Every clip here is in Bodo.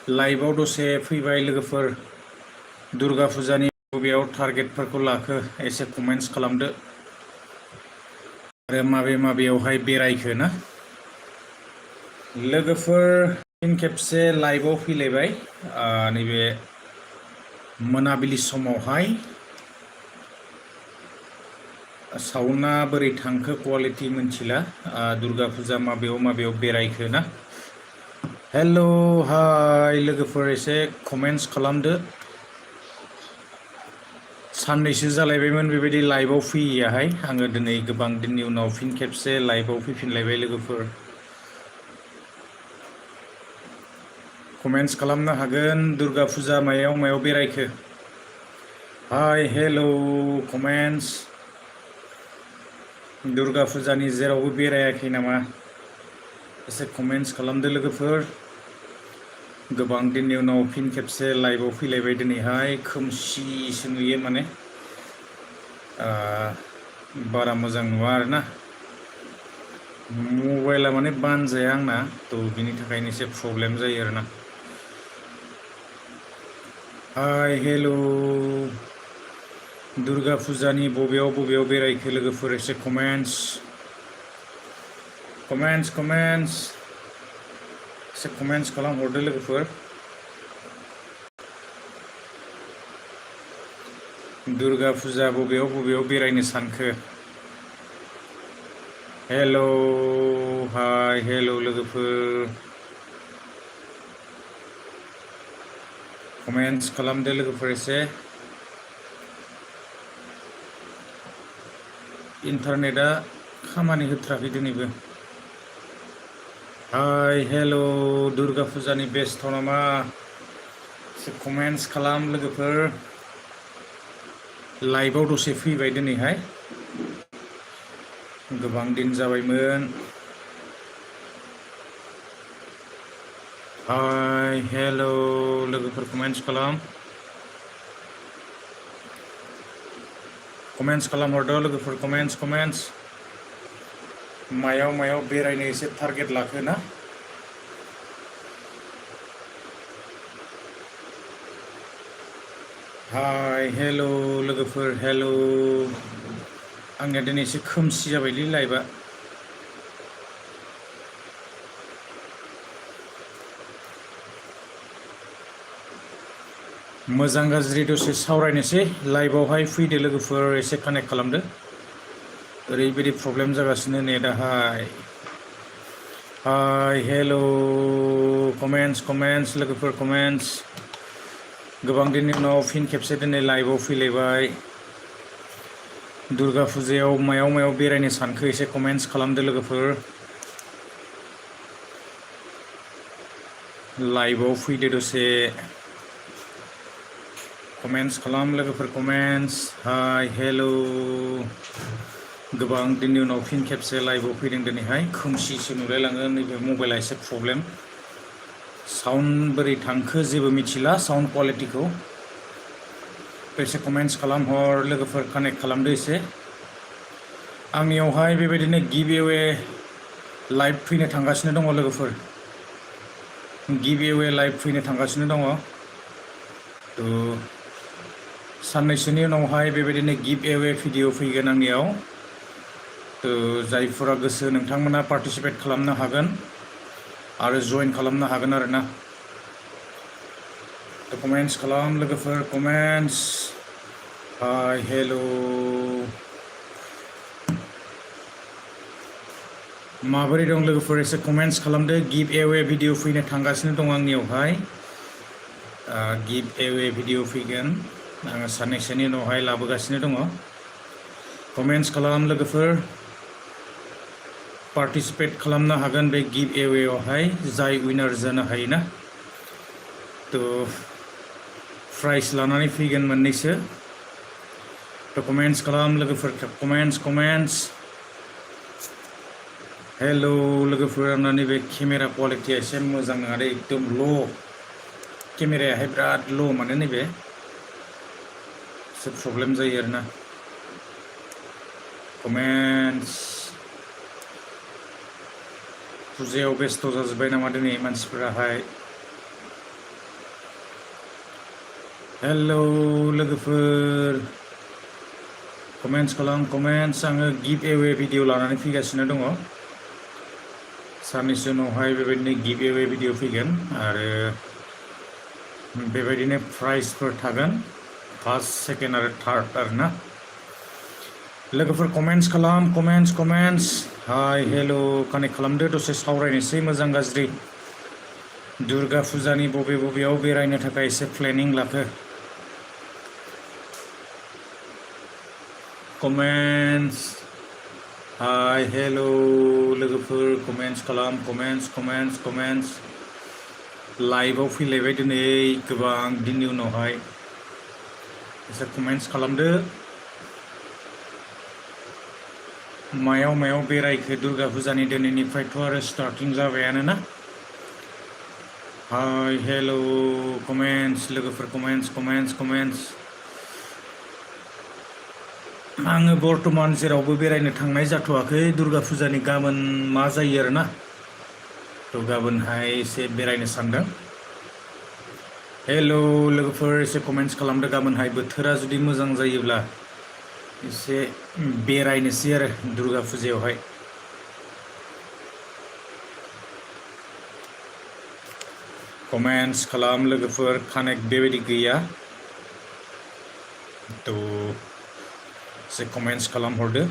लाइभआव दसे फैबाय लोगोफोर दुर्गा फुजानि बबेयाव टारगेटफोरखौ लाखो एसे कमेन्ट्स खालामदो आरो माबेयावहाय बेरायखो ना लोगोफोर फिन खेबसे लाइभआव फैलायबाय नैबे मोनाबिलि समावहाय साउन्डआ बोरै थांखो क्वालिटि मोनथिला दुर्गा फुजा माबेयाव बेरायखो ना हेल' हाय लोगोफोर एसे कमेन्ट्स खालामदो साननैसो जालायबायमोन बेबायदि लाइभआव फैयैयाहाय आङो दिनै गोबां दिननि उनाव फिन खेबसे लाइभआव फैफिनलायबाय लोगोफोर कमेन्ट्स खालामनो हागोन दुर्गा फुजा मायाव बेरायखो हाय हेल' कमेन्ट्स दुर्गा फुजानि जेरावबो बेरायाखै नामा एसे कमेन्ट्स खालामदो लोगोफोर गोबां दिननि उनाव फिन खेबसे लाइभआव फैलायबाय दिनैहाय खोमसिसो नुयो माने बारा मोजां नुवा आरोना मबाइला माने बानजाया आंना थ' बिनि थाखायनो एसे प्रब्लेम जायो आरोना हाय हेल' दुर्गा फुजानि बबेयाव बेरायखो लोगोफोर एसे कमेन्ट्स एसे कमेन्ट्स खालामहरदो लोगोफोर दुर्गा फुजा बबेयाव बेरायनो सानखो हेल' हाय हेल' लोगोफोर कमेन्ट्स खालामदो लोगोफोर एसे इन्टारनेटआ खामानि होथाराखै दिनैबो हाय हेल' दुर्गा फुजानि बेस्थ' नामा एसे कमेन्ट्स खालाम लोगोफोर लाइभआव दसे फैबाय दिनैहाय गोबां दिन जाबायमोन हाय हेल' लोगोफोर कमेन्ट्स खालामहरदो लोगोफोर कमेन्ट्स मायाव बेरायनो एसे टारगेट लाखो ना हाय हेल' लोगोफोर हेल' आंनिया दिनै एसे खोमसि जाबायलै लाइभआ मोजां गाज्रि दसे सावरायनोसै लाइभआवहाय फैदो लोगोफोर एसे कानेक्ट खालामदो ओरैबायदि प्रब्लेम जागासिनो नेटआहाय हाय हेल' कमेन्ट्स लोगोफोर कमेन्ट्स गोबां दिननि उनाव फिन खेबसे दिनै लाइभआव फैलायबाय दुर्गा फुजायाव मायाव बेरायनो सानखो एसे कमेन्ट्स खालामदो लोगोफोर लाइभआव फैदो दसे कमेन्ट्स खालाम लोगोफोर कमेन्ट्स हाय हेल' गोबां दिननि उनाव फिन खेबसे लाइभआव फैदों दिनैहाय खोमसिसो नुलायलाङो नैबे मबाइला एसे प्रब्लेम साउन्ड बोरै थांखो जेबो मिथिला साउन्ड क्वालिटिखौ एसे कमेन्ट्स खालामहर लोगोफोर कानेक्ट खालामदो एसे आंनियावहाय बेबायदिनो गिभ एवे लाइभ फैनो थांगासिनो दङ लोगोफोर गिभ एवे लाइभ फैनो थांगासिनो दङ थ' साननैसोनि उनावहाय बेबायदिनो गिभ एवे भिडिअ फैगोन आंनियाव थ' जायफोरा गोसो नोंथांमोना पार्टिसिपेट खालामनो हागोन आरो जइन खालामनो हागोन आरोना थ' कमेन्ट्स खालाम लोगोफोर कमेन्ट्स हाय हेल' माबोरै दं लोगोफोर एसे कमेन्ट्स खालामदो गिभ एवे भिडिअ फैनो थांगासिनो दं आंनियावहाय गिभ एवे भिडिअ फैगोन आङो साननैसोनि उनावहाय लाबोगासिनो दङ कमेन्ट्स खालाम लोगोफोर पार्टिसिपेट खालामनो हागोन बे गिभ एवेआवहाय जाय उइनार जानो हायोना थ' प्राइज लानानै फैगोन मोननैसो थ' कमेन्ट्स खालाम लोगोफोर कमेन्ट्स हेल' लोगोफोर आंना नैबे केमेरा क्वालिटिया एसे मोजां नङा दे एकदम ल' केमेरायाहाय बिराद ल' माने नैबे एसे प्रब्लेम जायो आरोना कमेन्ट्स फुजायाव बेस्थ' जाजोब्बाय नामा दिनै मानसिफोराहाय हेलौ लोगोफोर कमेन्ट्स खालाम कमेन्ट्स आङो गिभ एवे भिडिअ लानानै फैगासिनो दङ साननैसो उनावहाय बेबायदिनो गिभ एवे भिडिअ फैगोन आरो बेबायदिनो प्राइजफोर थागोन फार्स्ट सेकेन्ड आरो थार्ड आरोना लोगोफोर कमेन्ट्स खालाम कमेन्ट्स हाय हेलौ कानेक्ट खालामदो दसे सावरायनोसै मोजां गाज्रि दुर्गा फुजानि बबेयाव बेरायनो थाखाय एसे प्लेनिं लाखो कमेन्ट्स हाय हेलौ लोगोफोर कमेन्ट्स खालाम कमेन्ट्स लाइभआव फैलायबाय दिनै गोबां दिननि उनावहाय एसे कमेन्ट्स खालामदो मायाव बेरायखो दुर्गा फुजानि दिनैनिफ्रायथ' आरो स्टार्टिं जाबायानो ना हाय हेलौ कमेन्ट्स लोगोफोर कमेन्ट्स आङो बर्तमान जेरावबो बेरायनो थांनाय जाथ'वाखै दुर्गा फुजानि गाबोन मा जायो आरोना थ' गाबोनहाय एसे बेरायनो सानदों हेलौ लोगोफोर एसे कमेन्ट्स खालामदो गाबोनहाय बोथोरा जुदि मोजां जायोब्ला एसे बेरायनोसै आरो दुर्गा फुजायावहाय कमेन्ट्स खालाम लोगोफोर कानेक्ट बेबायदि गैया थ' एसे कमेन्ट्स खालामहरदो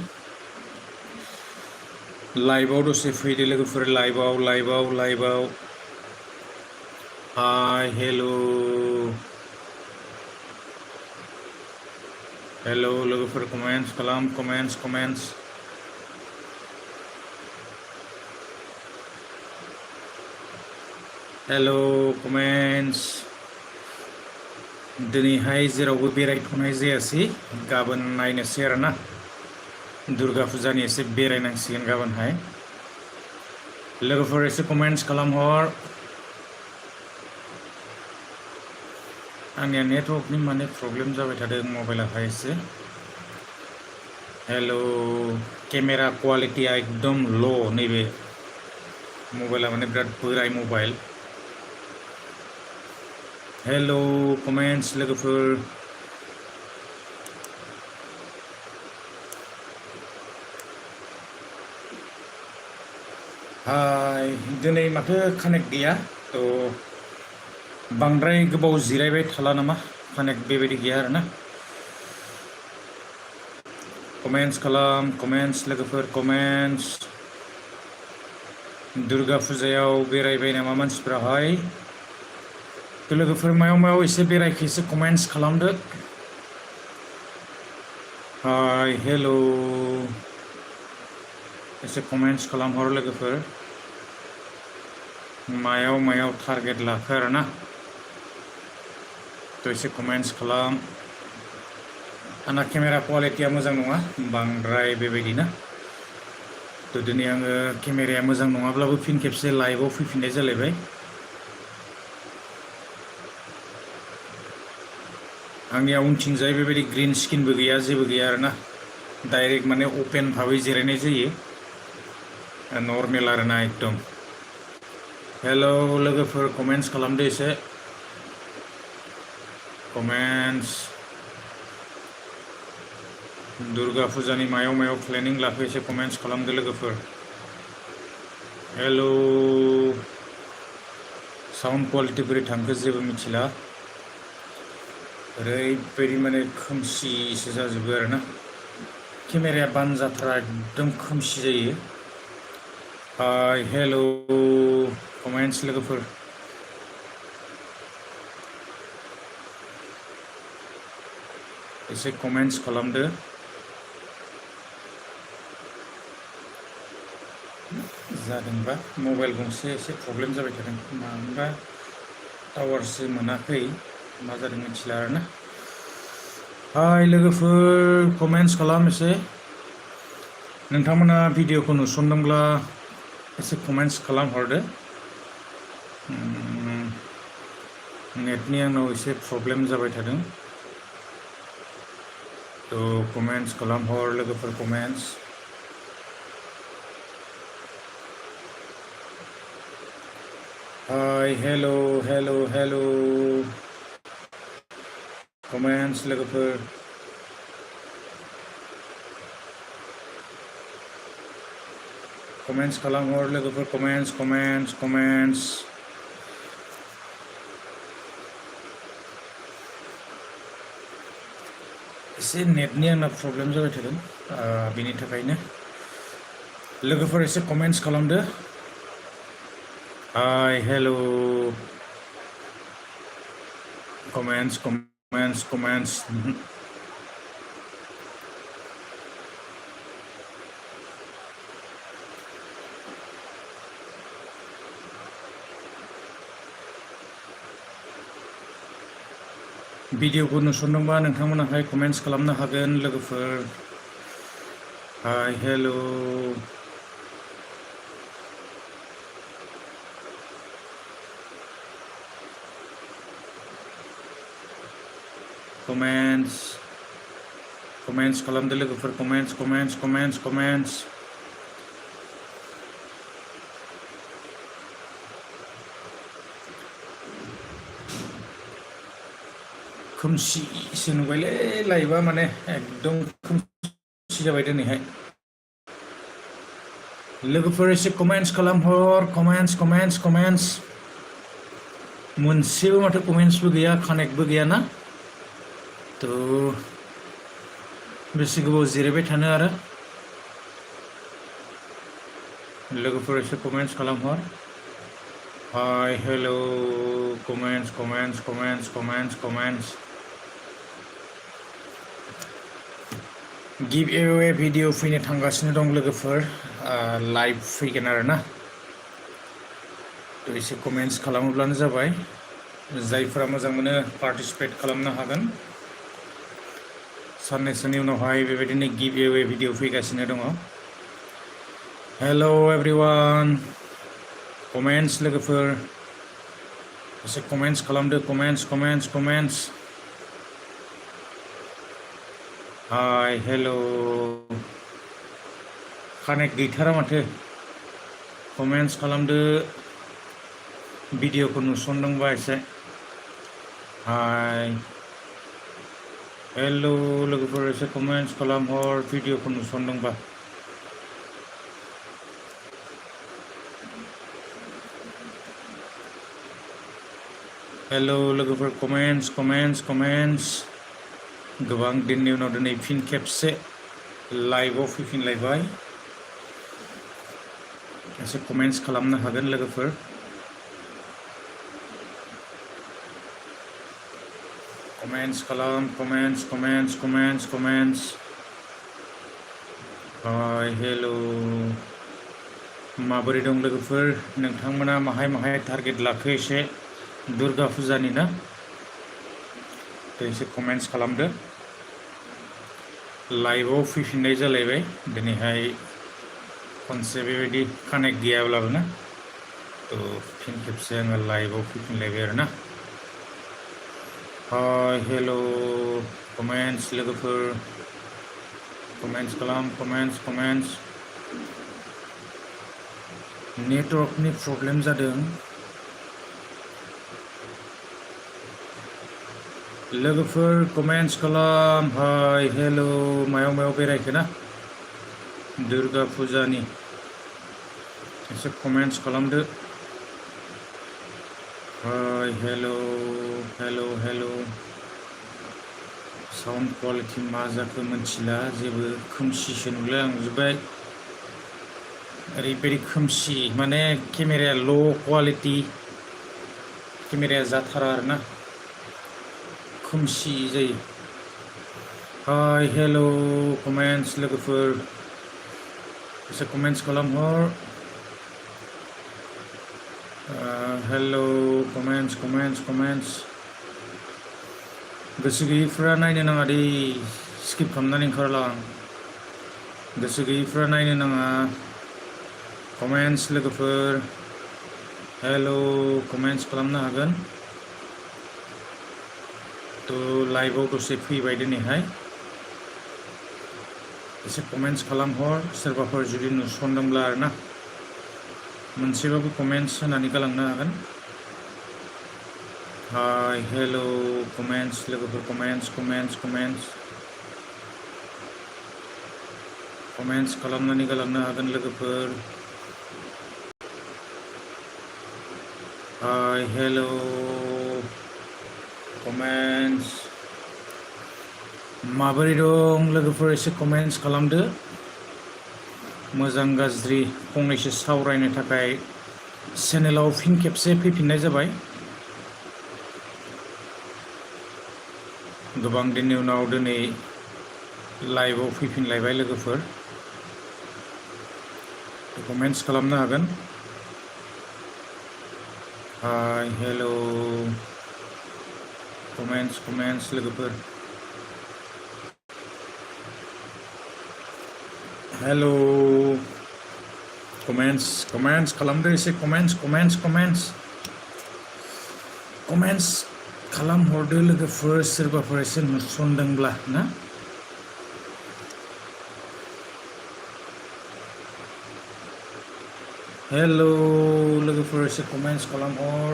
लाइभआव दसे फैदो लोगोफोर लाइभआव हाय हेलौ लोगोफोर कमेन्ट्स खालाम कमेन्ट्स हेलौ कमेन्ट्स दिनैहाय जेरावबो बेरायथ'नाय जायासै गाबोन नायनोसै आरोना दुर्गा फुजानि एसे बेरायनांसिगोन गाबोनहाय लोगोफोर एसे कमेन्ट्स खालामहर आंनिया नेटवर्कनि माने प्रब्लेम जाबाय थादों मबाइलाहाय एसे हेलौ केमेरा क्वालिटिया एकदम ल' नैबे मबाइला माने बिराद बोराय मबाइल हेलौ कमेन्ट्स लोगोफोर हाय दिनै माथो कानेक्ट गैया थ' बांद्राय गोबाव जिरायबाय थाला नामा कानेक्ट बेबायदि गैया आरोना कमेन्ट्स खालाम कमेन्ट्स लोगोफोर कमेन्ट्स दुर्गा फुजायाव बेरायबाय नामा मानसिफ्राहाय थ' लोगोफोर मायाव एसे बेरायखो एसे कमेन्ट्स खालामदो हाय हेलौ एसे कमेन्ट्स खालामहर लोगोफोर मायाव टारगेट लाखो आरोना थ' एसे कमेन्ट्स खालाम आंना केमेरा क्वालिटिया मोजां नङा बांद्राय बेबायदि ना थ' दिनै आङो केमेराया मोजां नङाब्लाबो फिन खेबसे लाइभआव फैफिननाय जालायबाय आंनिया उनथिंजाय बेबायदि ग्रीन स्क्रिनबो गैया जेबो गैया आरोना डाइरेक्ट माने अपेन भाबै जिरायनाय जायो नर्मेल आरोना एकदम हेलौ लोगोफोर कमेन्ट्स खालामदो एसे कमेन्ट्स दुर्गा फुजानि मायाव प्लेनिं लाखो एसे कमेन्ट्स खालामदो लोगोफोर हेलौ साउन्ड क्वालिटि बोरै थांखो जेबो मिथिला ओरैबायदि माने खोमसिसो जाजोबो आरोना केमेराया बानजाथारा एकदम खोमसि जायो हाय हेलौ कमेन्ट्स लोगोफोर एसे कमेन्ट्स खालामदो जादोंबा मबाइल गंसे एसे प्रब्लेम जाबाय थादों मानोबा टावारसो मोनाखै मा जादों मिथिला आरोना हाय लोगोफोर कमेन्ट्स खालाम एसे नोंथांमोना भिडिअखौ नुसनदोंब्ला एसे कमेन्ट्स खालामहरदो नेटनि आंनाव एसे प्रब्लेम जाबाय थादों थ' कमेन्ट्स खालामहर लोगोफोर कमेन्ट्स हाय हेलौ कमेन्ट्स लोगोफोर कमेन्ट्स खालामहर लोगोफोर कमेन्ट्स एसे नेटनि आंना प्रब्लेम जाबाय थादों बेनि थाखायनो लोगोफोर एसे कमेन्ट्स खालामदो हाय हेल' कमेन्ट्स भिडिअखौ नुसनदोंबा नोंथांमोनाहाय कमेन्ट्स खालामनो हागोन लोगोफोर हाय हेल' कमेन्ट्स खालामदो लोगोफोर कमेन्ट्स खोमसिसो नुबायलै लाइभआ माने एकदम खोमसि जाबाय दिनैहाय लोगोफोर एसे कमेन्ट्स खालामहर कमेन्ट्स मोनसेबो माथो कमेन्ट्सबो गैया कानेक्टबो गैया ना थ' बेसे गोबाव जिरायबाय थानो आरो लोगोफोर एसे comments खालामहर hi hello' comments give एवे video फैनो थांगासिनो दं लोगोफोर लाइभ फैगोन आरो ना थ' एसे कमेन्ट्स खालामोब्लानो जाबाय जायफोरा मोजां मोनो पार्टिसिपेट खालामनो हागोन साननैसोनि उनावहाय बेबायदिनो गिव एवे भिडिअ फैगासिनो दङ हेल' एभ्रिवान कमेन्ट्स लोगोफोर एसे कमेन्ट्स खालामदो कमेन्ट्स हाय हेल' कानेक्ट गैथारा माथो कमेन्ट्स खालामदो भिडिअखौ नुसनदोंबा एसे हाय हेल' लोगोफोर एसे कमेन्ट्स खालामहर भिडिअखौ नुसनदोंबा हेल' लोगोफोर कमेन्ट्स गोबां दिननि उनाव दिनै फिन खेबसे लाइभआव फैफिनलायबाय एसे कमेन्ट्स खालामनो हागोन लोगोफोर कमेन्ट्स खालाम कमेन्ट्स हाय हेल' माबोरै दं लोगोफोर नोंथांमोना माहाय टारगेट लाखो एसे दुर्गा फुजानि ना एसे कमेन्ट्स खालामदो लाइभआव फैफिननाय जालायबाय दिनैहाय खनसे बेबायदि कानेक्ट गैयाब्लाबो ना थ' फिन खेबसे आङो लाइभआव फैफिनलायबाय आरो ना हाय हेल' कमेन्ट्स लोगोफोर कमेन्ट्स खालाम कमेन्ट्स नेटवर्कनि प्रब्लेम जादों लोगोफोर कमेन्ट्स खालाम हाय हेल' मायाव बेरायखो ना दुर्गा फुजानि एसे कमेन्ट्स खालामदो हाय हेल' साउन्ड क्वालिटि मा जाखो मिथिला जेबो खोमसिसो नुलायलांजोब्बाय ओरैबायदि खोमसि माने केमेराया ल' क्वालिटि केमेराया जाथारा आरो ना खोमसि जायो हाय हेल' कमेन्ट्स लोगोफोर एसे कमेन्ट्स खालामहर हेल' कमेन्ट्स गोसो गैयैफ्रा नायनो नाङा दे स्किप खालामनानै ओंखारलां गोसो गैयैफ्रा नायनो नाङा कमेन्ट्स लोगोफोर हेल' कमेन्ट्स खालामनो हागोन थ' लाइभआव दसे फैबाय दिनैहाय एसे कमेन्ट्स खालामहर सोरबाफोर जुदि नुसनदोंब्ला आरो ना मोनसेबाबो कमेन्ट्स होनानै गालांनो हागोन हाय हेलो कमेन्ट्स लोगोफोर कमेन्ट्स खालामनानै गालांनो हागोन लोगोफोर हाय हेलो कमेन्ट्स माबोरै दं लोगोफोर एसे कमेन्ट्स खालामदो मोजां गाज्रि फंनैसो सावरायनो थाखाय चेनेलाव फिन खेबसे फैफिननाय जाबाय गोबां दिननि उनाव दिनै लाइभआव फैफिनलायबाय लोगोफोर कमेन्ट्स खालामनो हागोन हाय हेलो कमेन्ट्स लोगोफोर हेलो कमेन्ट्स खालामदो एसे कमेन्ट्स खालामहरदो लोगोफोर सोरबाफोर एसे नुसनदोंब्ला ना हेलो लोगोफोर एसे कमेन्ट्स खालामहर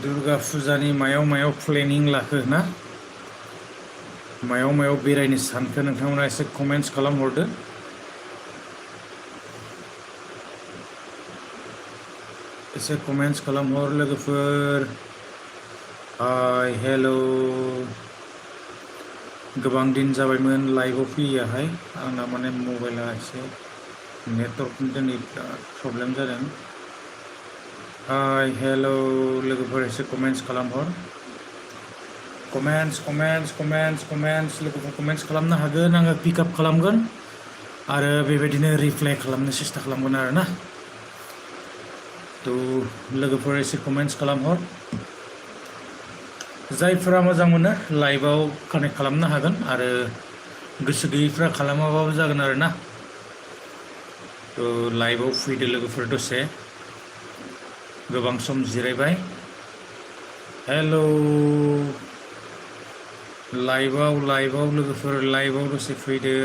दुर्गा फुजानि मायाव प्लेनिं लाखो ना मायाव बेरायनो सानखो नोंथांमोना एसे कमेन्ट्स खालामहरदो एसे कमेन्ट्स खालामहर लोगोफोर हाय हेलो गोबां दिन जाबायमोन लाइभआव फैयाहाय आंना माने मबाइला एसे नेटवर्कनि दिनै बिराद प्रब्लेम जादों हाय हेलो लोगोफोर एसे कमेन्ट्स खालामहर कमेन्ट्स लोगोफोर कमेन्ट्स खालामनो हागोन आङो पिकआप खालामगोन आरो बेबायदिनो रिप्लाइ खालामनो सेस्था खालामगोन आरोना थ' लोगोफोर एसे कमेन्ट्स खालामहर जायफोरा मोजां मोनो लाइभआव कानेक्ट खालामनो हागोन आरो गोसो गैयैफ्रा खालामाबाबो जागोन आरोना थ' लाइभआव फैदो लोगोफोर दसे गोबां सम जिरायबाय हेलो लाइभआव लोगोफोर लाइभआव दसे फैदो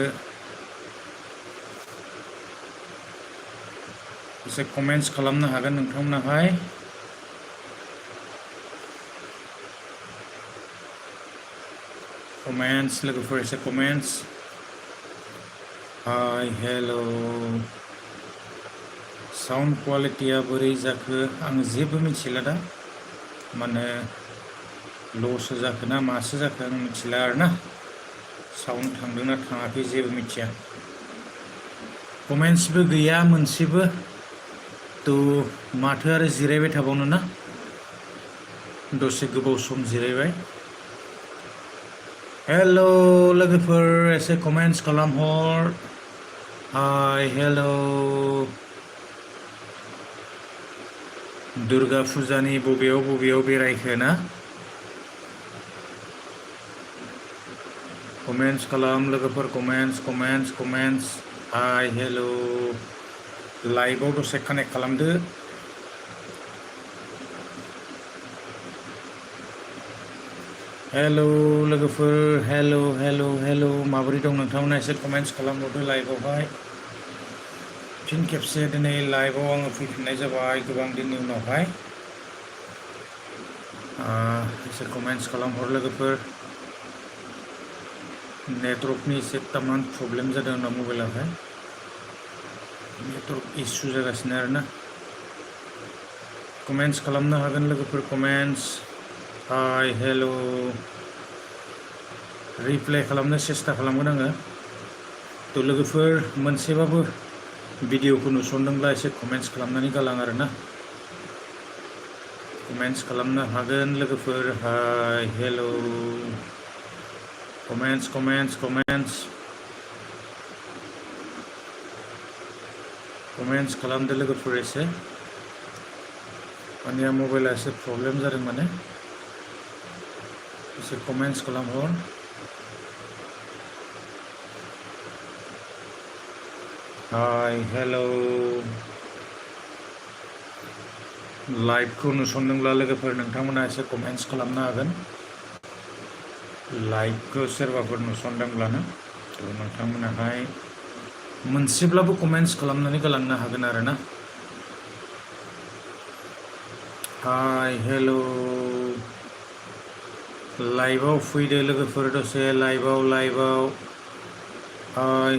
एसे कमेन्ट्स खालामनो हागोन नोंथांमोनाहाय कमेन्ट्स लोगोफोर एसे कमेन्ट्स हाय हेलो साउन्ड क्वालिटिया बोरै जाखो आं जेबो मिथिला दा माने ल'सो जाखो ना मासो जाखो आं मिथिला आरोना साउन्ड थांदोंना थाङाखै जेबो मिथिया कमेन्ट्सबो गैया मोनसेबो थ' माथो आरो जिरायबाय थाबावनो ना दसे गोबाव सम जिरायबाय हेलो लोगोफोर एसे कमेन्ट्स खालामहर हाय हेलो दुर्गा फुजानि बबेयाव बेरायखो ना कमेन्ट्स खालाम लोगोफोर कमेन्ट्स हाय हेलो लाइभआव दसे कानेक्ट खालामदो हेलो लोगोफोर हेलो माबोरै दं नोंथांमोना एसे कमेन्ट्स खालामहरदो लाइभआवहाय फिन खेबसे दिनै लाइभआव आङो फैफिननाय जाबाय गोबां दिननि उनावहाय एसे कमेन्ट्स खालामहर लोगोफोर नेटवर्कनि एसे तामान प्रब्लेम जादों आंना मबाइलावहाय नेटवर्क इसु जागासिनो आरोना कमेन्ट्स खालामनो हागोन लोगोफोर कमेन्ट्स हाय हेलो रिप्लाइ खालामनो सेस्था खालामगोन आङो थ' लोगोफोर मोनसेबाबो भिडिअखौ नुसनदोंब्ला एसे कमेन्ट्स खालामनानै गालां आरोना कमेन्ट्स खालामनो हागोन लोगोफोर हाय हेलो कमेन्ट्स खालामदो लोगोफोर एसे आंनिया मबाइला एसे प्रब्लेम जादों माने एसे कमेन्ट्स खालामहर हाय हेलो लाइभखौ नुसनदोंब्ला लोगोफोर नोंथांमोना एसे कमेन्ट्स खालामनो हागोन लाइभखौ सोरबाफोर नुसनदोंब्लानो थ' नोंथांमोनाहाय मोनसेब्लाबो कमेन्ट्स खालामनानै गालांनो हागोन आरोना हाय हेलौ लाइभआव फैदो लोगोफोर दसे लाइभआव हाय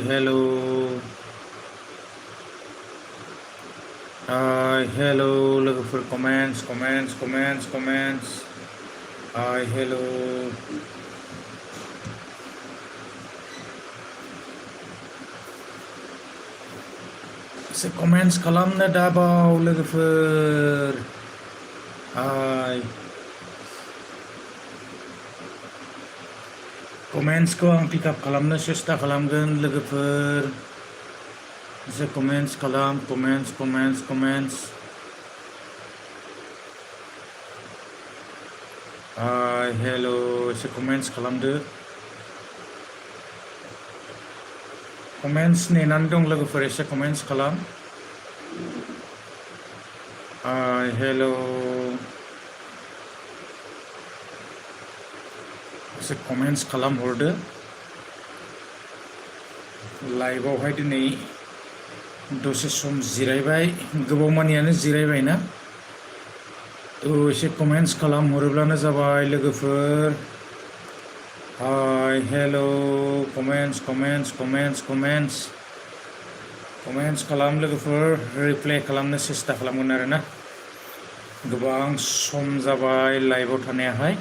हेलौ लोगोफोर कमेन्ट्स हाय हेलौ एसे कमेन्ट्स खालामनो दाबाव लोगोफोर हाय कमेन्ट्सखौ आं पिकआप खालामनो सेस्था खालामगोन लोगोफोर एसे कमेन्ट्स खालाम कमेन्ट्स हाय हेलौ एसे कमेन्ट्स खालामदो कमेन्ट्स नेनानै दं लोगोफोर एसे कमेन्ट्स खालाम हाय हेलौ एसे कमेन्ट्स खालामहरदो लाइभआवहाय दिनै दसे सम जिरायबाय गोबावमानियानो जिरायबायना एसे कमेन्ट्स खालामहरोब्लानो जाबाय लोगोफोर हाय हेलौ कमेन्ट्स खालाम लोगोफोर रिप्लाइ खालामनो सेस्था खालामगोन आरोना गोबां सम जाबाय लाइभआव थानायाहाय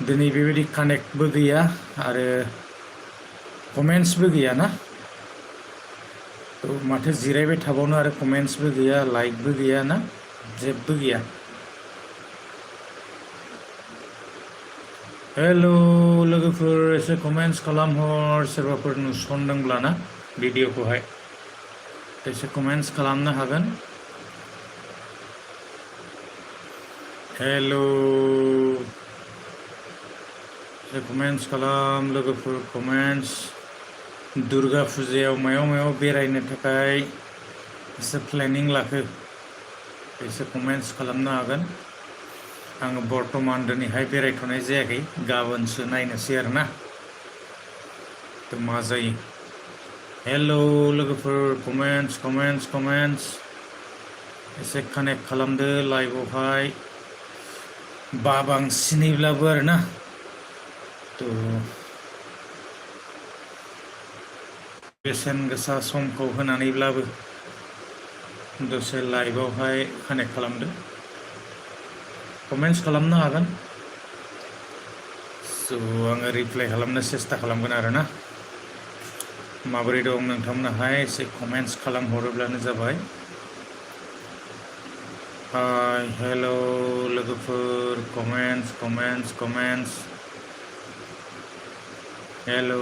दिनै बेबायदि कानेक्टबो गैया आरो कमेन्ट्सबो गैयाना माथो जिरायबाय थाबावनो आरो कमेन्ट्सबो गैया लाइकबो गैया ना जेबो गैया हेलौ लोगोफोर एसे कमेन्ट्स खालामहर सोरबाफोर नुसनदोंब्ला ना भिडिअखौहाय एसे कमेन्ट्स खालामनो हागोन हेलौ एसे कमेन्ट्स खालाम लोगोफोर कमेन्ट्स दुर्गा फुजायाव मायाव बेरायनो थाखाय एसे प्लेनिं लाखो एसे कमेन्ट्स खालामनो हागोन आङो बर्तमान दिनैहाय बेरायथ'नाय जायाखै गाबोनसो नायनोसै आरोना मा जायो हेलौ लोगोफोर कमेन्ट्स एसे कानेक्ट खालामदो लाइभआवहाय बांसिनैब्लाबो आरोना बेसेन गोसा समखौ होनानैब्लाबो दसे लाइभआवहाय कानेक्ट खालामदो कमेन्ट्स खालामनो हागोन आङो रिप्लाइ खालामनो सेस्था खालामगोन आरोना माबोरै दं नोंथांमोनाहाय एसे कमेन्ट्स खालामहरोब्लानो जाबाय हाय हेलौ लोगोफोर कमेन्ट्स हेलौ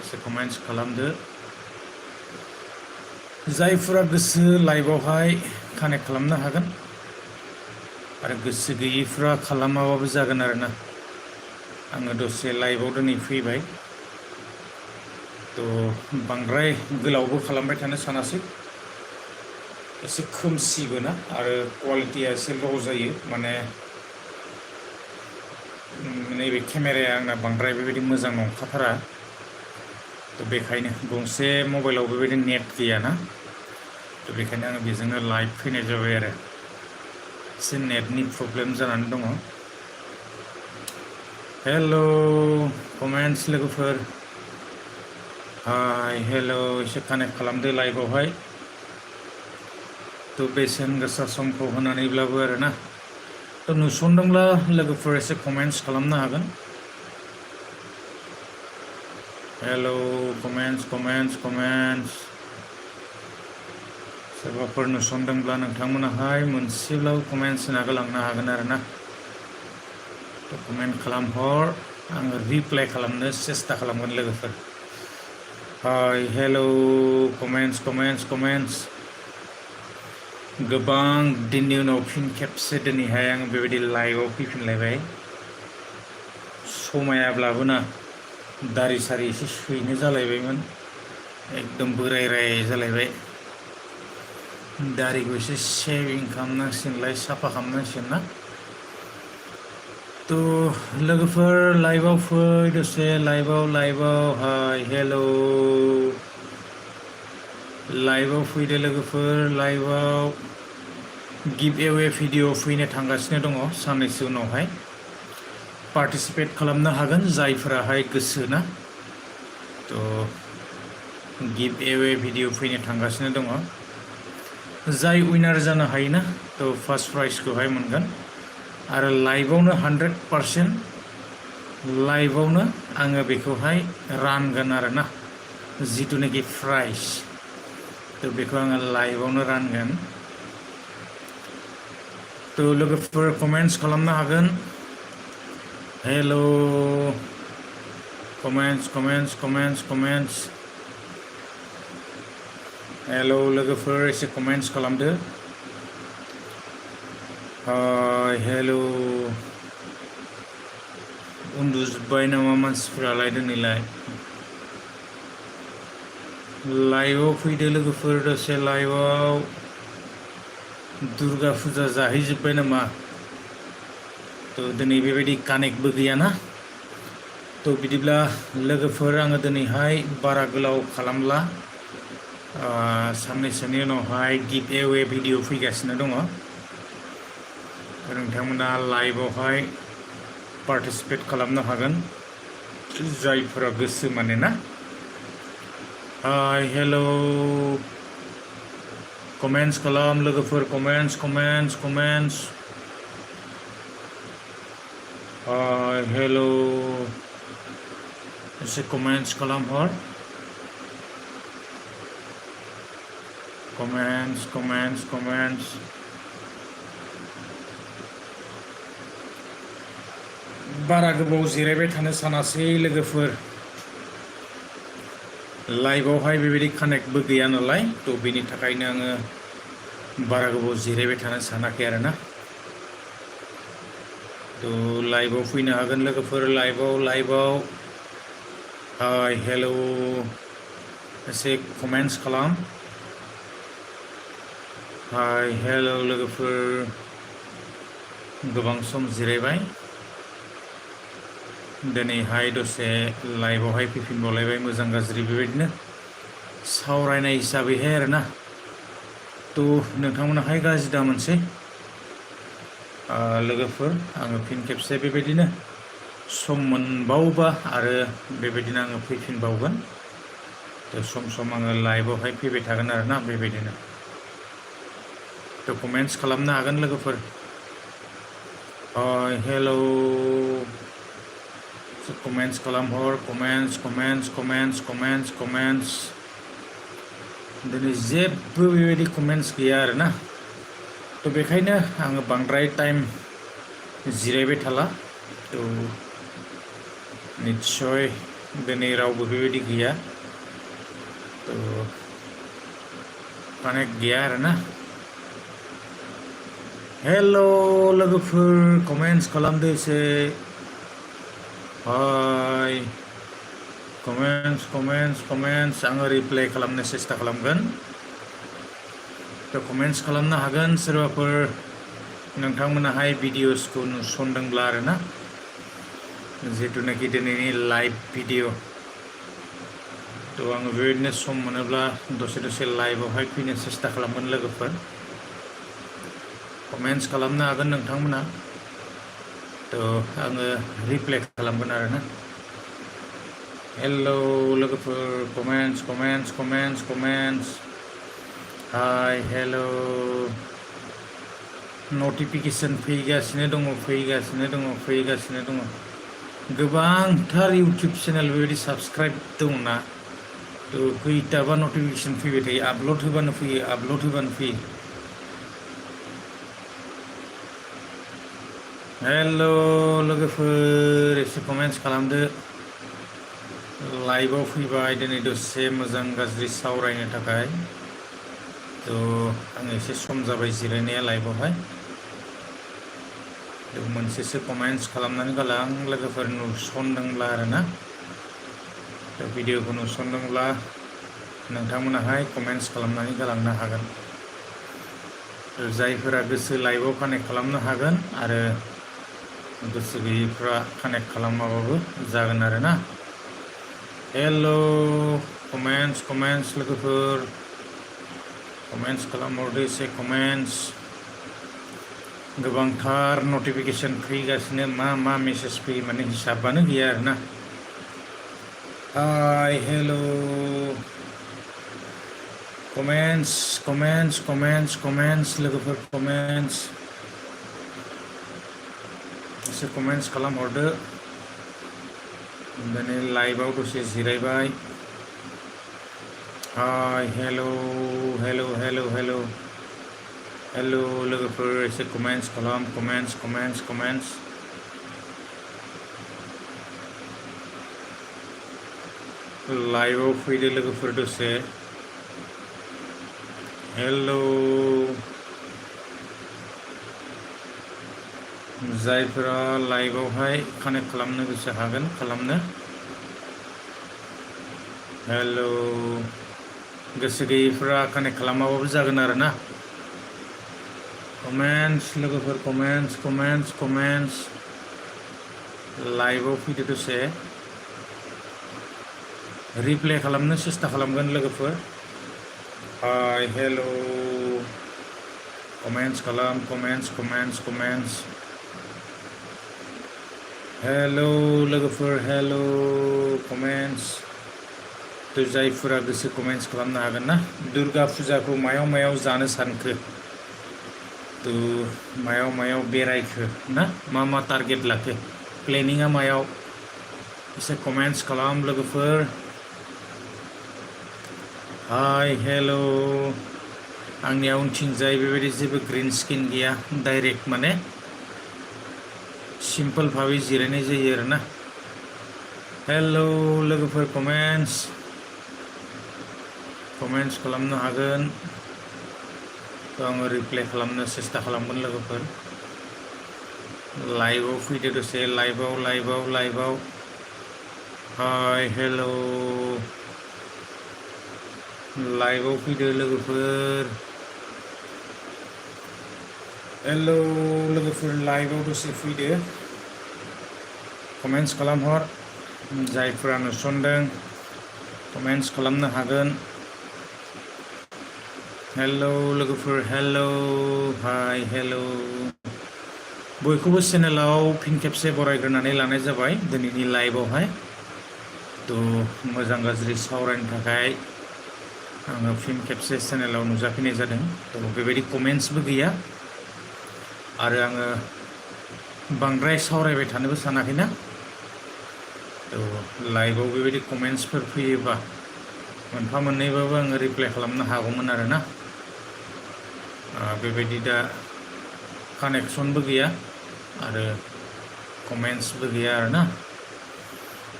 एसे कमेन्ट्स खालामदो जायफोरा गोसो लाइभआवहाय कानेक्ट खालामनो हागोन आरो गोसो गैयैफ्रा खालामाबाबो जागोन आरोना आङो दसे लाइभआव दिनै फैबाय बांद्राय गोलावबो खालामबाय थानो सानासै एसे खोमसिबो ना आरो क्वालिटिया एसे ल' जायो माने नैबे केमेराया आंना बांद्राय बेबायदि मोजां नंखाथारा बेखायनो गंसे मबाइलाव बेबायदि नेट गैयाना बेखायनो आङो बेजोंनो लाइभ फैनाय जाबाय आरो एसे नेटनि प्रब्लेम जानानै दङ हेलौ कमेन्ट्स लोगोफोर हाय हेलौ एसे कानेक्ट खालामदो लाइभआवहाय बेसेन गोसा समखौ होनानैब्लाबो आरोना नुसनदोंब्ला लोगोफोर एसे कमेन्ट्स खालामनो हागोन हेलौ कमेन्ट्स सोरबाफोर नुसनदोंब्ला नोंथांमोनाहाय मोनसेब्लाबो कमेन्ट्स होना गालांनो हागोन आरोना कमेन्ट खालामहर आङो रिप्लाइ खालामनो सेस्था खालामगोन लोगोफोर हाय हेलौ कमेन्ट्स गोबां दिननि उनाव फिन खेबसे दिनैहाय आं बेबायदि लाइभआव फैफिनलायबाय समायाब्लाबो ना दारि सारि एसे सैनो जालायबायमोन एकदम बोराय जालायबाय दारिखौ एसे शेभिं खालामनांसिगोनलाय साफा खालामनांसिगोन ना लोगोफोर लाइभआव फै दसे लाइभआव हाय हेलौ लाइभआव फैदो लोगोफोर लाइभआव गिभ एवे भिडिअ फैनो थांगासिनो दङ साननैसो उनावहाय पार्टिसिपेट खालामनो हागोन जायफोराहाय गोसो ना थ' गिभ एवे भिडिअ फैनो थांगासिनो दङ जाय उइनार जानो हायोना थ' फार्स्ट प्राइजखौहाय मोनगोन आरो लाइभआवनो 100% लाइभआवनो आङो बेखौहाय रानगोन आरोना जिथुनाखि प्राइज थ' बेखौ आङो लाइभआवनो रानगोन थ' लोगोफोर कमेन्ट्स खालामनो हागोन हेल' कमेन्ट्स हेल' लोगोफोर एसे कमेन्ट्स खालामदो हेल' उन्दुजोब्बाय नामा मानसिफ्रालाय दिनैलाय लाइभआव फैदो लोगोफोर दसे लाइभआव दुर्गा फुजा जाहैजोब्बाय नामा थ' दिनै बेबायदि कानेक्टबो गैयाना थ' बिदिब्ला लोगोफोर आङो दिनैहाय बारा गोलाव खालामला साननैसोनि उनावहाय गिभ एवे भिडिअ फैगासिनो दङ नोंथांमोना लाइभआवहाय पार्टिसिपेट खालामनो हागोन जायफोरा गोसो माने ना हेल' कमेन्ट्स खालाम लोगोफोर कमेन्ट्स हेल' एसे कमेन्ट्स खालामहर कमेन्ट्स बारा गोबाव जिरायबाय थानो सानासै लोगोफोर लाइभआवहाय बेबायदि कानेक्टबो गैया नालाय थ' बेनि थाखायनो आङो बारा गोबाव जिरायबाय थानो सानाखै आरोना थ' लाइभआव फैनो हागोन लोगोफोर लाइभआव हेल' एसे कमेन्ट्स खालाम हेल' लोगोफोर गोबां सम जिरायबाय दिनैहाय दसे लाइभआवहाय फैफिनबावलायबाय मोजां गाज्रि बेबायदिनो सावरायनाय हिसाबैहाय आरोना थ' नोंथांमोनाहाय गाज्रि दा मोनसे लोगोफोर आङो फिन खेबसे बेबायदिनो सम मोनबावोबा आरो बेबायदिनो आङो फैफिनबावगोन थ' सम आङो लाइभआवहाय फैबाय थागोन आरोना बेबायदिनो थ' कमेन्ट्स खालामनो हागोन लोगोफोर हेल' कमेन्ट्स खालामहर कमेन्ट्स दिनै जेबो बेबायदि कमेन्ट्स गैया आरोना थ' बेखायनो आङो बांद्राय टाइम जिरायबाय थाला थ' निस्सय दिनै रावबो बेबायदि गैया थ' कानेक्ट गैया आरोना हेल' लोगोफोर कमेन्ट्स खालामदो एसे कमेन्ट्स आङो रिप्लाइ खालामनो सेस्था खालामगोन थ' कमेन्ट्स खालामनो हागोन सोरबाफोर नोंथांमोनाहाय भिडिअसखौ नुसनदोंब्ला आरोना जिथुनाखि दिनैनि लाइभ भिडिअ थ' आङो बेबायदिनो सम मोनोब्ला दसे लाइभआवहाय फैनो सेस्था खालामगोन लोगोफोर कमेन्ट्स खालामनो हागोन नोंथांमोना थ' आङो रिप्लाइ खालामगोन आरोना हेल' लोगोफोर कमेन्ट्स हेल' नटिफिकेसन फैगासिनो दङ गोबांथार इउटुब चेनेल बेबायदि साबस्क्राइब दंना थ' खैथाबा नटिफिकेसन फैबाय थायो आपल'ड होबानो फैयो हेल' लोगोफोर एसे कमेन्ट्स खालामदो लाइभआव फैबाय दिनै दसे मोजां गाज्रि सावरायनो थाखाय थ' आं एसे सम जाबाय जिरायनाया लाइभआवहाय थ' मोनसेसो कमेन्ट्स खालामनानै गालां लोगोफोर नुसनदोंब्ला आरोना थ' भिडिअखौ नुसनदोंब्ला नोंथांमोनाहाय कमेन्ट्स खालामनानै गालांनो हागोन जायफोरा गोसो लाइभआव कानेक्ट खालामनो हागोन आरो गोसो गैयैफ्रा कानेक्ट खालामाबाबो जागोन आरोना हेल' कमेन्ट्स लोगोफोर कमेन्ट्स खालामहरदो एसे कमेन्ट्स गोबांथार नटिफिकेशन फैगासिनो मा मेसेज फैयो माने हिसाबानो गैया आरोना हाय हेलो कमेन्ट्स लोगोफोर कमेन्ट्स एसे कमेन्ट्स खालामहरदो दिनै लाइभआव दसे जिरायबाय हाय हेलो लोगोफोर एसे कमेन्ट्स खालाम कमेन्ट्स लाइभआव फैदो लोगोफोर दसे हेलो जायफोरा लाइभआवहाय कानेक्ट खालामनो गोसो हागोन खालामनो हेलो गोसो गैयैफ्रा कानेक्ट खालामाबाबो जागोन आरोना कमेन्ट्स लोगोफोर कमेन्ट्स लाइभआव फैदो दसे रिप्ले खालामनो सेस्था खालामगोन लोगोफोर हाय हेलो कमेन्ट्स खालाम कमेन्ट्स हेलो लोगोफोर हेलो कमेन्ट्स तो जायफोरा गोसो कमेन्ट्स खालामनो हागोन ना दुर्गा फुजाखौ मायाव जानो सानखो तो मायाव बेरायखो ना मा टारगेट लाखो प्लेनिंआ मायाव एसे कमेन्ट्स खालाम लोगोफोर हाय हेलो आंनिया उनथिंजाय बेबायदि जेबो ग्रीन स्क्रीन गैया डाइरेक्ट माने सिम्पल भाबै जिरायनाय जायो आरोना हेलो लोगोफोर कमेन्ट्स खालामनो हागोन तो आङो रिप्लाइ खालामनो सेस्था खालामगोन लोगोफोर लाइभआव फैदो दसे लाइभआव हाय हेलो लाइभआव फैदो लोगोफोर हेलो लोगोफोर लाइभआव दसे फैदो कमेन्ट्स खालामहर जायफोरा नुसनदों कमेन्ट्स खालामनो हागोन हेलो लोगोफोर हेलो हाय हेलो बयखौबो चेनेलाव फिन खेबसे बरायग्रोनानै लानाय जाबाय दिनैनि लाइभआवहाय तो मोजां गाज्रि सावरायनो थाखाय आङो फिन खेबसे चेनेलाव नुजाफैनाय जादों तो बेबायदि कमेन्ट्सबो गैया आरो आङो बांद्राय सावरायबाय थानोबो सानाखैना तो लाइभआव बेबायदि कमेन्ट्सफोर फैयोबा मोनफा मोननैबाबो आङो रिप्लाइ खालामनो हागौमोन आरोना बेबायदि दा कानेक्सनबो गैया आरो कमेन्ट्सबो गैया आरोना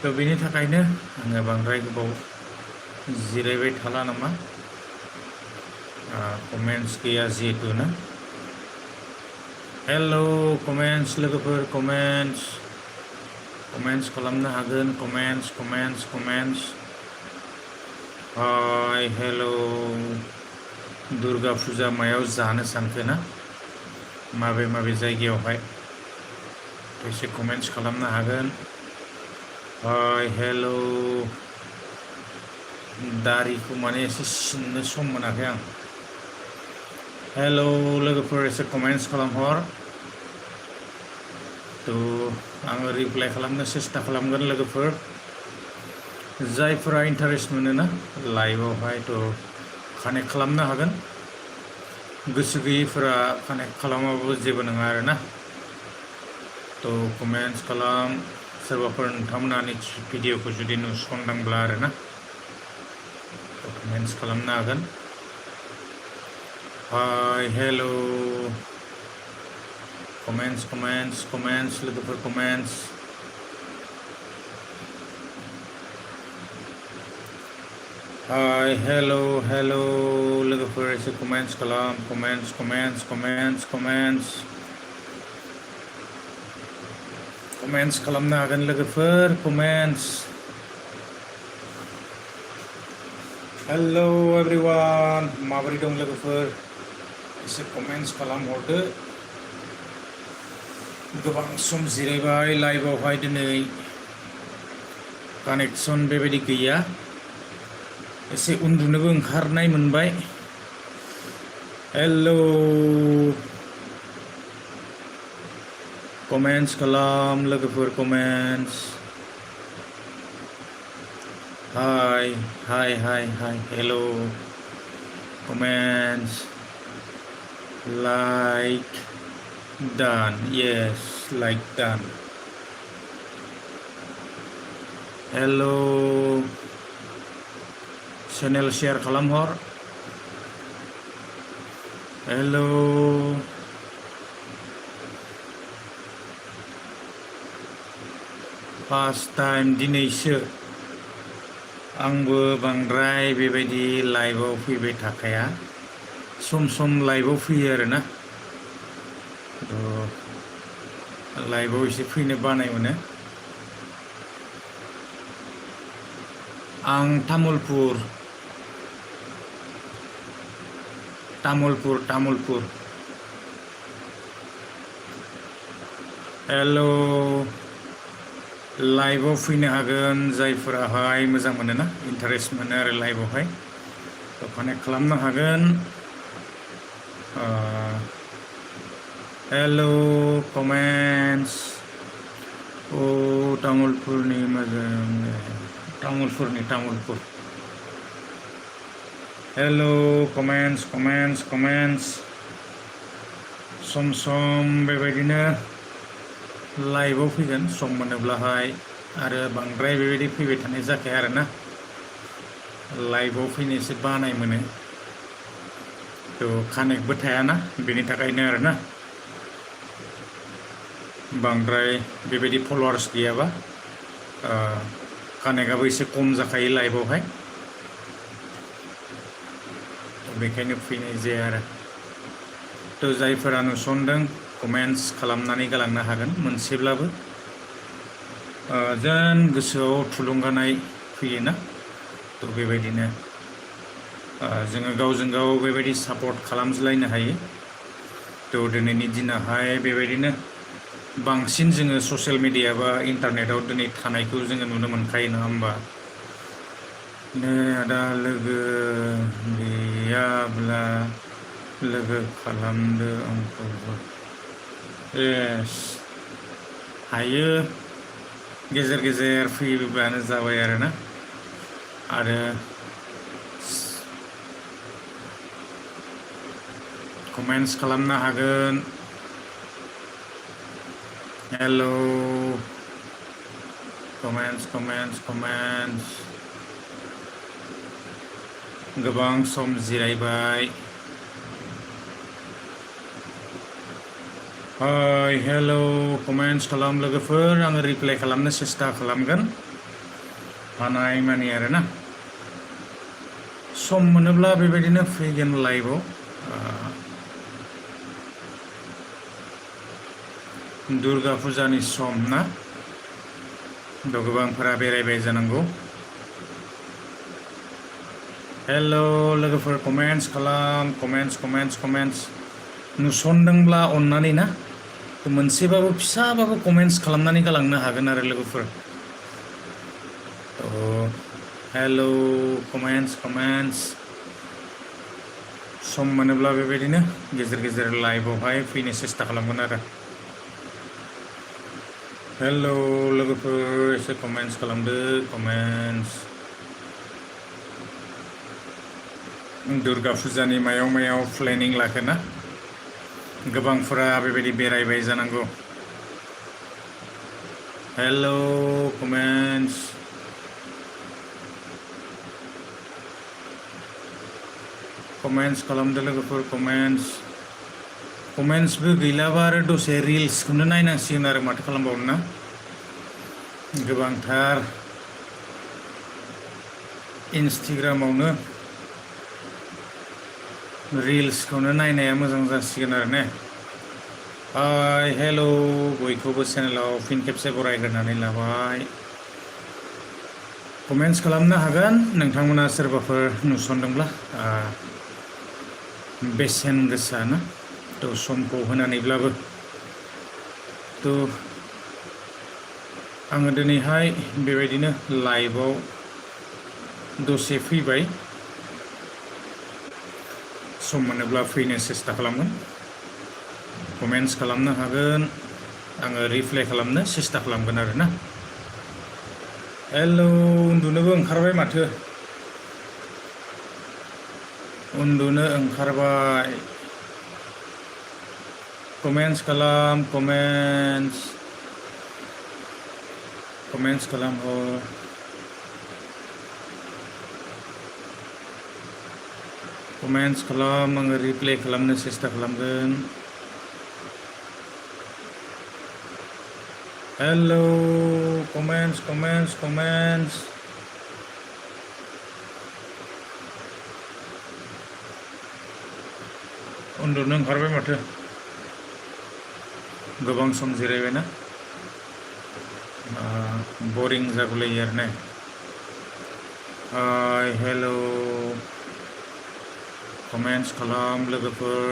तो बेनि थाखायनो आङो बांद्राय गोबाव जिरायबाय थाला नामा कमेन्ट्स गैया जिहेतु ना हेलो कमेन्ट्स लोगोफोर कमेन्ट्स खालामनो हागोन कमेन्ट्स हाय हेलो दुर्गा फुजा मायाव जानो सानखो ना माबे जायगायावहाय एसे कमेन्ट्स खालामनो हागोन हाय हेलो दारिखौ माने एसे सिननो सम मोनाखै आं हेलो लोगोफोर एसे कमेन्ट्स खालामहर तो आङो रिप्लाइ खालामनो सेस्था खालामगोन लोगोफोर जायफोरा इन्टारेस्ट मोनोना लाइभआवहाय तो कानेक्ट खालामनो हागोन गोसो गैयैफोरा कानेक्ट खालामाबाबो जेबो नङा आरोना तो कमेन्ट्स खालाम सोरबाफोर नोंथांमोना भिडिअखौ जुदि नुसनदोंब्ला आरोना कमेन्ट्स खालामनो हागोन हाय हेलो कमेन्ट्स लोगोफोर कमेन्ट्स हाय हेलो लोगोफोर एसे कमेन्ट्स खालाम कमेन्ट्स खालामनो हागोन लोगोफोर कमेन्ट्स हेलो एवरीवन माबोरै दं लोगोफोर एसे कमेन्ट्स खालामहरदो गोबां सम जिरायबाय लाइभआवहाय दिनै कानेक्सन बेबायदि गैया एसे उन्दुनोबो ओंखारनाय मोनबाय हेलो कमेन्ट्स खालाम लोगोफोर कमेन्ट्स हाय हाय हाय hi hello comments like done yes like done hello channel share खालामहर hello first time दिनैसो आंबो बांद्राय बेबायदि लाइभआव फैबाय थाखाया सम सम लाइभआव फैयो आरोना लाइभआव एसे फैनो बानाय मोनो आं तामुलपुर हेलो लाइभआव फैनो हागोन जायफोराहाय मोजां मोनो ना इन्टारेस्ट मोनो आरो लाइभआवहाय कानेक्ट खालामनो हागोन हेलो कमेन्ट्स तामुलपुरनि मोजां तामुलपुर हेलो कमेन्ट्स सम बेबायदिनो लाइभआव फैगोन सम मोनोब्लाहाय आरो बांद्राय बेबायदि फैबाय थानाय जाखाया आरोना लाइभआव फैनो एसे बानाय मोनो कानेक्टबो थायाना बेनि थाखायनो आरोना बांद्राय बेबायदि फलोवार्स गैयाबा कानेक्टआबो एसे खम जाखायो लाइभआवहाय बेखायनो फैनाय जाया आरो जायफोरा नुसनदों कमेन्ट्स खालामनानै गालांनो हागोन मोनसेब्लाबो जेन गोसोआव थुलुंगानाय फैयोना बेबायदिनो जोङो गावजों गाव बेबायदि सापर्ट खालामज्लायनो हायो दिनैनि दिनावहाय बेबायदिनो बांसिन जोङो ससियेल मिडिया बा इन्टारनेटआव दिनै थानायखौ जोङो नुनो मोनखायो नङा होमबा आदा लोगो गैयाब्ला लोगो खालामदो आंखौबो येस हायो गेजेर गेजेर फैबानो जाबाय आरोना आरो कमेन्ट्स खालामनो हागोन हेलो कमेन्ट्स गोबां सम जिरायबाय हाय हेलो कमेन्ट्स खालाम लोगोफोर आङो रिप्लाइ खालामनो सेस्था खालामगोन हानाय मानि आरोना सम मोनोब्ला बेबायदिनो फैगोन लाइभआव दुर्गा फुजानि सम ना गोबांफोरा बेरायबाय जानांगौ हेलो लोगोफोर कमेन्ट्स खालाम कमेन्ट्स नुसनदोंब्ला अननानै ना मोनसेबाबो फिसाबाबो कमेन्ट्स खालामनानै गालांनो हागोन आरो लोगोफोर हेलो कमेन्ट्स सम मोनोब्ला बेबायदिनो गेजेर लाइभआवहाय फैनो सेस्था खालामगोन आरो हेलो लोगोफोर एसे कमेन्ट्स खालामदो कमेन्ट्स दुर्गा फुजानि मायाव प्लेनिं लाखोना गोबांफोरा बेबायदि बेरायबाय जानांगौ हेलो कमेन्ट्स खालामदो लोगोफोर कमेन्ट्सबो गैलाबा आरो दसे रिल्सखौनो नायनांसिगोन आरो माथो खालामबावनो ना गोबांथार इन्स्टाग्रामावनो रिल्सखौनो नायनाया मोजां जासिगोन आरो ने हाय हेलो बयखौबो चेनेलाव फिन खेबसे बरायग्रोनानै लाबाय कमेन्ट्स खालामनो हागोन नोंथांमोना सोरबाफोर नुसनदोंब्ला बेसेन गोसा ना समखौ होनानैब्लाबो आङो दिनैहाय बेबायदिनो लाइभआव दसे फैबाय सम मोनोब्ला फैनो सेस्था खालामगोन कमेन्ट्स खालामनो हागोन आङो रिप्लाइ खालामनो सेस्था खालामगोन आरोना। हेलौ, उन्दुनोबो ओंखारबाय माथो, उन्दुनो ओंखारबाय। कमेन्टस खालाम, कमेन्टस खालामहर। कमेन्टस खालाम, आङो रिप्लाइ खालामनो सेस्था खालामगोन। Hello, comments. उन्दुनो ओंखारबाय माथो, गोबां सम जिरायबायना, बरिं जागुलायो आरो ने। हाय हेलौ, कमेन्टस खालाम लोगोफोर,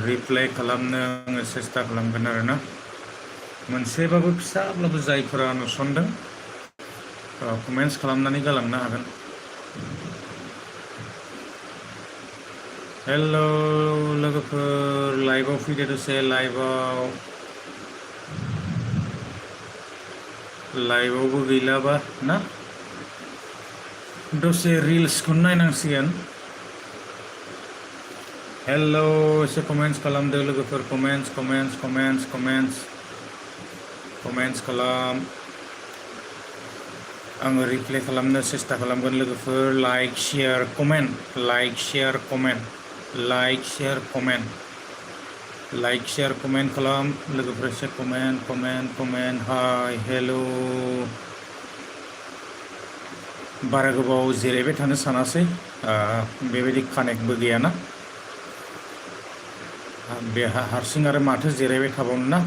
रिप्लाइ खालामनो आङो सेस्था खालामगोन आरोना। मोनसेबाबो फिसाब्लाबो जायफोरा नुसनदों कमेन्टस खालामनानै गालांनो हागोन। हेलौ लोगोफोर, लाइभआव फैदो दसे, लाइभआवबो गैलाबा ना, दसे रिल्सखौनो नायनांसिगोन। हेलौ, एसे कमेन्टस खालामदो लोगोफोर, कमेन्टस खालाम। आङो रिप्लाइ खालामनो सेस्था खालामगोन लोगोफोर। लाइक शेयार कमेन्ट, खालाम लोगोफोर, एसे कमेन्ट। हाय हेलौ, बारा गोबाव जिरायबाय थानो सानासै, बेबायदि कानेक्टबो गैयाना, बे हारसिं आरो माथो जिरायबाय थाबावनो ना,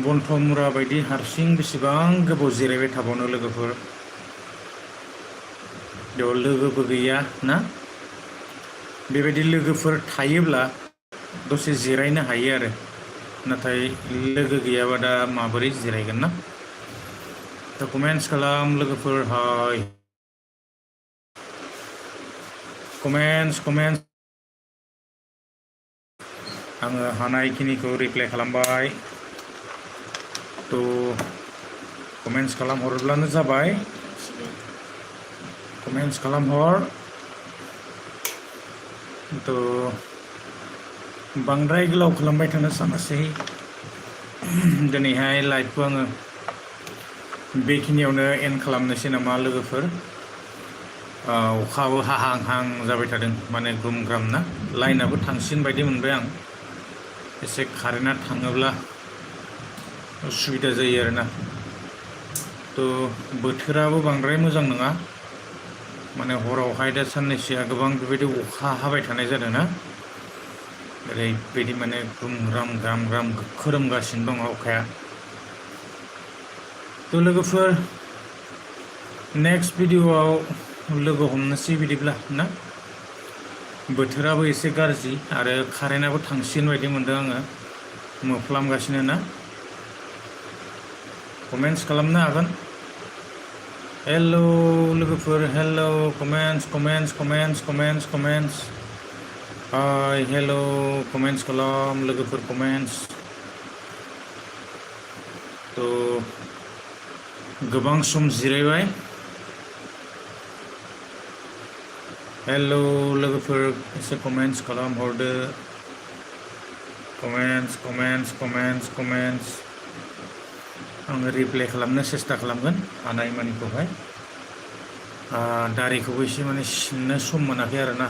गन्थं बायदि हारसिं बेसेबां गोबाव जिरायबाय थाबावनो लोगोफोर। बेयाव लोगोबो गैया ना, बेबायदि लोगोफोर थायोब्ला दसे जिरायनो हायो आरो, नाथाय लोगो गैयाबा दा माबोरै जिरायगोन ना। दा कमेन्टस खालाम लोगोफोर, हाय कमेन्टस। आङो हानायखिनिखौ रिप्लाइ खालामबाय, कमेन्टस खालामहरोब्लानो जाबाय, कमेन्टस खालामहर। बांद्राय गोलाव खालामबाय थानो सानासै, दिनैहाय लाइभखौ आङो बेखिनियावनो एन्ड खालामनोसै नामा लोगोफोर। अखाबो हाहां जाबाय थादों, माने ग्रुम ग्राम ना, लाइनाबो थांसिन बायदि मोनबाय आं, एसे कारेन्टआ थाङोब्ला उसुबिदा जायो आरोना। बोथोराबो बांद्राय मोजां नङा, माने हरावहाय दा साननैसोआ गोबां बेबायदि अखा हाबाय थानाय जादों ना, ओरैबायदि माने ग्राम खोरोमगासिनो दङ अखाया। लोगोफोर, नेक्स्ट भिडिअ'आव लोगो हमनोसै बिदिब्ला ना। बोथोराबो एसे गाज्रि आरो कारेन्टआबो थांसिगोन बायदि मोनदों आङो, मोफ्लामगासिनो ना। कमेन्टस खालामनो हागोन। हेलौ लोगोफोर, हेलौ, कमेन्टस। हाय हेलौ, कमेन्टस खालाम लोगोफोर, गोबां सम जिरायबाय। हेलौ लोगोफोर, एसे कमेन्टस खालामहरदो, कमेन्टस। आङो रिप्लाइ खालामनो सेस्था खालामगोन हानायमानिखौहाय। दारिखौबो एसे माने सिननो सम मोनाखै आरोना,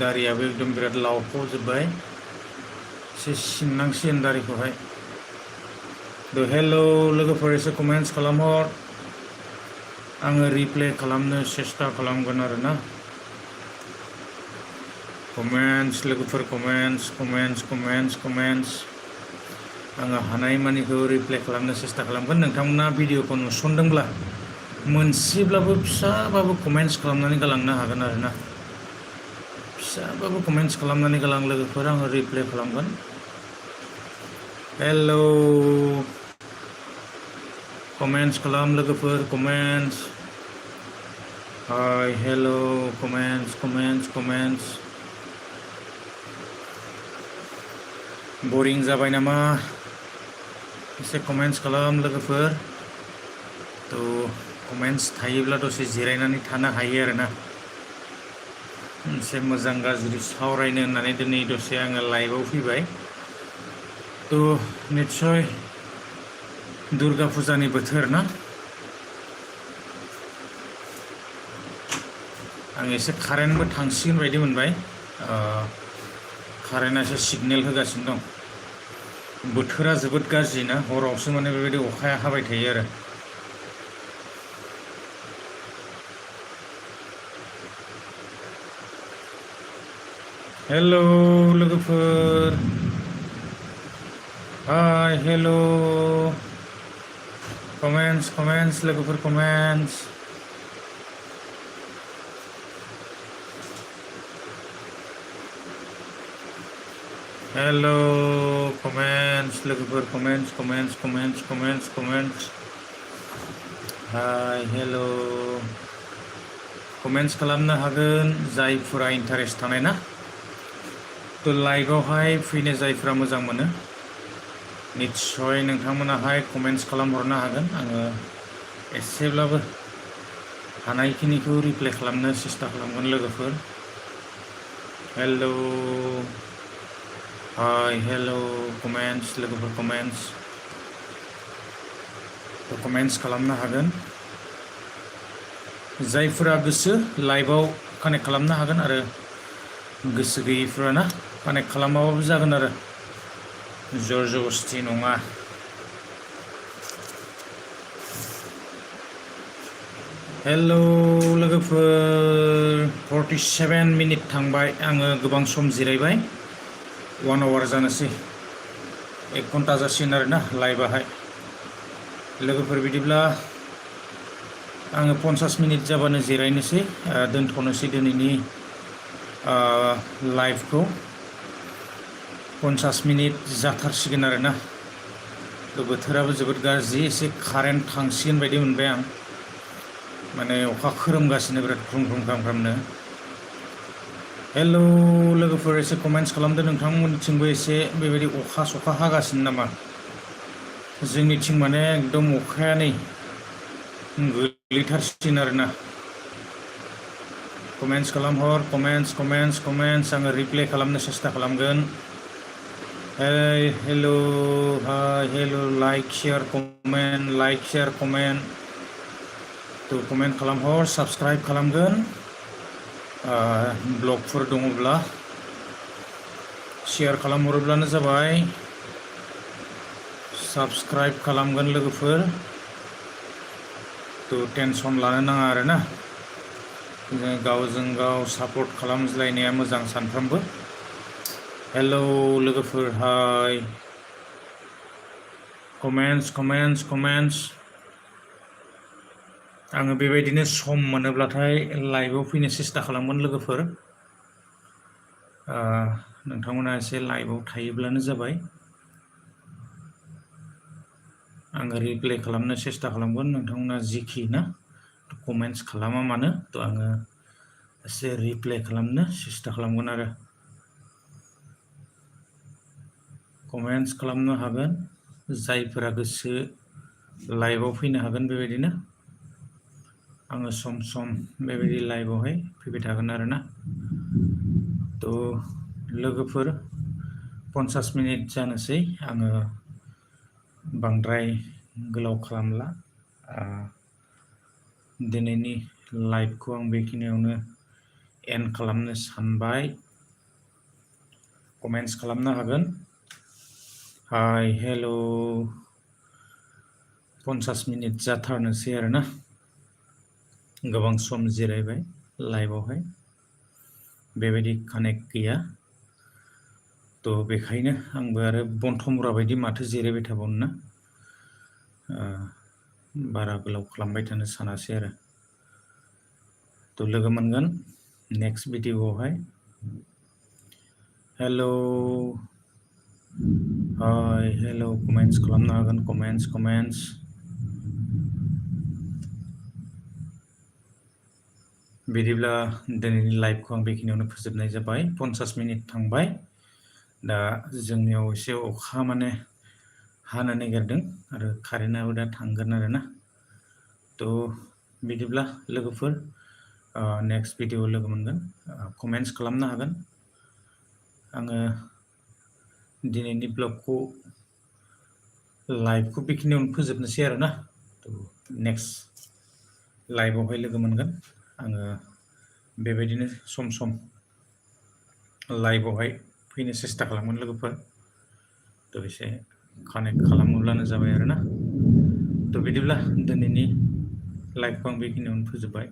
दारियाबो एकदम बिराद लावफ'जोब्बाय, एसे सिननांसिगोन दारिखौहाय। हेलौ लोगोफोर, एसे कमेन्टस खालामहर, आङो रिप्लाइ खालामनो सेस्था खालामगोन आरोना। कमेन्टस लोगोफोर, कमेन्टस। आङो हानायमानिखौ रिप्लाइ खालामनो सेस्था खालामगोन। नोंथांमोना भिडिअखौ नुसनदोंब्ला मोनसेब्लाबो फिसाबाबो कमेन्टस खालामनानै गालांनो हागोन आरोना, फिसाबाबो कमेन्टस खालामनानै गालां लोगोफोर, आङो रिप्लाइ खालामगोन। हेलौ, कमेन्टस खालाम लोगोफोर, हाय हेलौ, कमेन्टस। बोरिं जाबाय नामा एसे कमेन्ट्स खालाम लोगोफोर थ' कमेन्ट्स थायोब्ला दसे जिरायनानै थानो हायो आरोना एसे मोजां गाज्रि सावरायनो होननानै दिनै दसे आङो लाइभआव फैबाय थ' निस्सय दुर्गा फुजानि बोथोर ना आं एसे कारेन्टबो थांसिगोन बायदि मोनबाय कारेन्टआ एसे सिगनेल होगासिनो दं बोथोरा जोबोद गाज्रि ना हरावसो माने बेबायदि अखाया हाबाय थायो आरो हेलौ लोगोफोर हाय हेलौ कमेन्ट्स लोगोफोर कमेन्ट्स हेलौ कमेन्ट्स लोगोफोर कमेन्ट्स हाय हेलौ कमेन्ट्स खालामनो हागोन जायफोरा इन्टारेस्ट थानाय ना थ' लाइभआवहाय फैनो जायफोरा मोजां मोनो निस्सय नोंथांमोनाहाय कमेन्ट्स खालामहरनो हागोन आङो एसेब्लाबो हानायखिनिखौ रिप्लाइ खालामनो सेस्था खालामगोन लोगोफोर हेलौ हाय हेलौ कमेन्ट्स लोगोफोर कमेन्ट्स खालामनो हागोन जायफोरा गोसो लाइभआव कानेक्ट खालामनो हागोन आरो गोसो गैयैफोरा ना कानेक्ट खालामाबाबो जागोन आरो जर जबस्ति नङा हेलौ लोगोफोर 47 मिनिट थांबाय आङो गोबां सम जिरायबाय 1 आवार जानोसै 1 घन्टा जासिगोन आरोना लाइभआहाय लोगोफोर बिदिब्ला आङो 50 मिनिट जाबानो जिरायनोसै दोनथ'नोसै दिनैनि लाइभखौ 50 मिनिट जाथारसिगोन आरोना बोथोराबो जोबोद गाज्रि एसे कारेन्ट थांसिगोन बायदि मोनबाय आं माने अखा खोरोमगासिनो बिराद ख्रुम ख्रामनो हेलौ लोगोफोर एसे कमेन्ट्स खालामदो नोंथांमोननिथिंबो एसे बेबायदि अखा सखा हागासिनो नामा जोंनिथिं माने एकदम अखाया नै गोग्लैथारसिगोन आरोना कमेन्ट्स खालामहर कमेन्ट्स आङो रिप्लाइ खालामनो सेस्था खालामगोन हेलौ हाय हेलौ लाइक शेयार कमेन्ट थ' कमेन्ट खालामहर साबस्क्राइब खालामगोन ब्लगफोर दङब्ला शेयार खालामहरोब्लानो जाबाय साबस्क्राइब खालामगोन लोगोफोर थ' टेनसन लानो नाङा आरोना गावजों गाव सापर्ट खालामज्लायनाया मोजां सानफ्रामबो हेलौ लोगोफोर हाय कमेन्ट्स आङो बेबायदिनो सम मोनोब्लाथाय लाइभआव फैनो सेस्था खालामगोन लोगोफोर नोंथांमोना एसे लाइभआव थायोब्लानो जाबाय आङो रिप्लाइ खालामनो सेस्था खालामगोन नोंथांमोना जिखि ना कमेन्ट्स खालामा मानो थ' आङो एसे रिप्लाइ खालामनो सेस्था खालामगोन आरो कमेन्ट्स खालामनो हागोन जायफोरा गोसो लाइभआव फैनो हागोन बेबायदिनो आङो सम बेबायदि लाइभआवहाय फैबाय थागोन आरोना थ' लोगोफोर 50 मिनिट जानोसै आङो बांद्राय गोलाव खालामला दिनैनि लाइभखौ आं बेखिनियावनो एन्ड खालामनो सानबाय कमेन्ट्स खालामनो हागोन हाय हेलौ 50 मिनिट जाथारनोसै आरोना गोबां सम जिरायबाय लाइभआवहाय बेबायदि कानेक्ट गैया थ' बेखायनो आंबो आरो बनथमरा बायदि माथो जिरायबाय थाबावनो ना बारा गोलाव खालामबाय थानो सानासै आरो थ' लोगो मोनगोन नेक्स्ट भिडिअआवहाय हेलौ हाय हेलौ कमेन्ट्स खालामनो हागोन कमेन्ट्स बिदिब्ला दिनैनि लाइभखौ आं बेखिनियावनो फोजोबनाय जाबाय 50 मिनिट थांबाय दा जोंनियाव एसे अखा माने हानो नागिरदों आरो कारेन्टआबो दा थांगोन आरोना। थ' बिदिब्ला लोगोफोर नेक्स्ट भिडिअ लोगो मोनगोन। कमेन्ट्स खालामनो हागोन। आङो दिनैनि ब्लगखौ लाइभखौ बेखिनियावनो फोजोबनोसै आरोना। थ' नेक्स्ट लाइभआवहाय लोगो मोनगोन। आङो बेबायदिनो सम सम लाइभआवहाय फैनो सेस्था खालामगोन लोगोफोर। थ' एसे कानेक्ट खालामोब्लानो जाबाय आरोना। थ' बिदिब्ला दिनैनि लाइभखौ आं बेखिनियावनो फोजोबबाय।